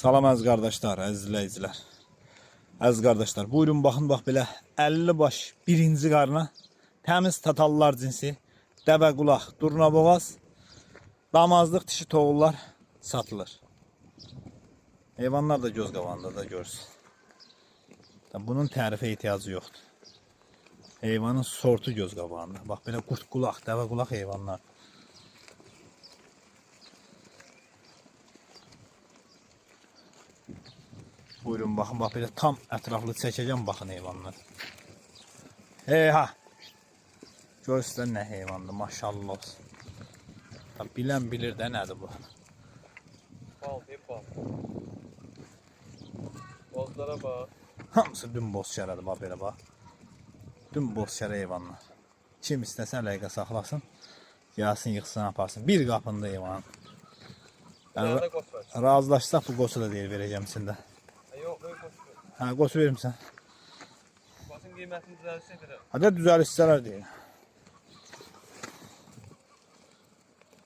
Salam əziz qardaşlar, əziz izləyicilər. Əziz qardaşlar, buyurun baxın, bax belə 50 baş birinci qarına təmiz tatallar cinsi, dəvə qulaq, durna boğaz, damazlıq dişi toğullar satılır. Heyvanlar da göz qabağında da görürsün. Bunun tərifə ehtiyacı yoxdur. Heyvanın sortu göz qabağında. Bax belə qurt qulaq, dəvə qulaq heyvanlar. Buyurun baxın, bax belə tam ətraflı çəkəcəm baxın heyvanlar. Hey ha. Görürsünüz nə heyvandır, maşallah olsun. Ta bilən bilir də nədir bu. Bal, hep bal. Bozlara bak. Hamısı dümboz şərədir bax belə bax. Dümboz şərə heyvanlar. Kim istəsə əlaqə saxlasın, gəlsin, yıxsın, aparsın. Bir qapında heyvanın. Bir Yəni, tane koç var. razılaşsaq bu qoçu da deyir verəcəm içində. Ha, yok, öyle koç var. Hə, qoçu verirsən. Koçun kıymetini düzeltse bir. Hə də düzəlişsələr deyir.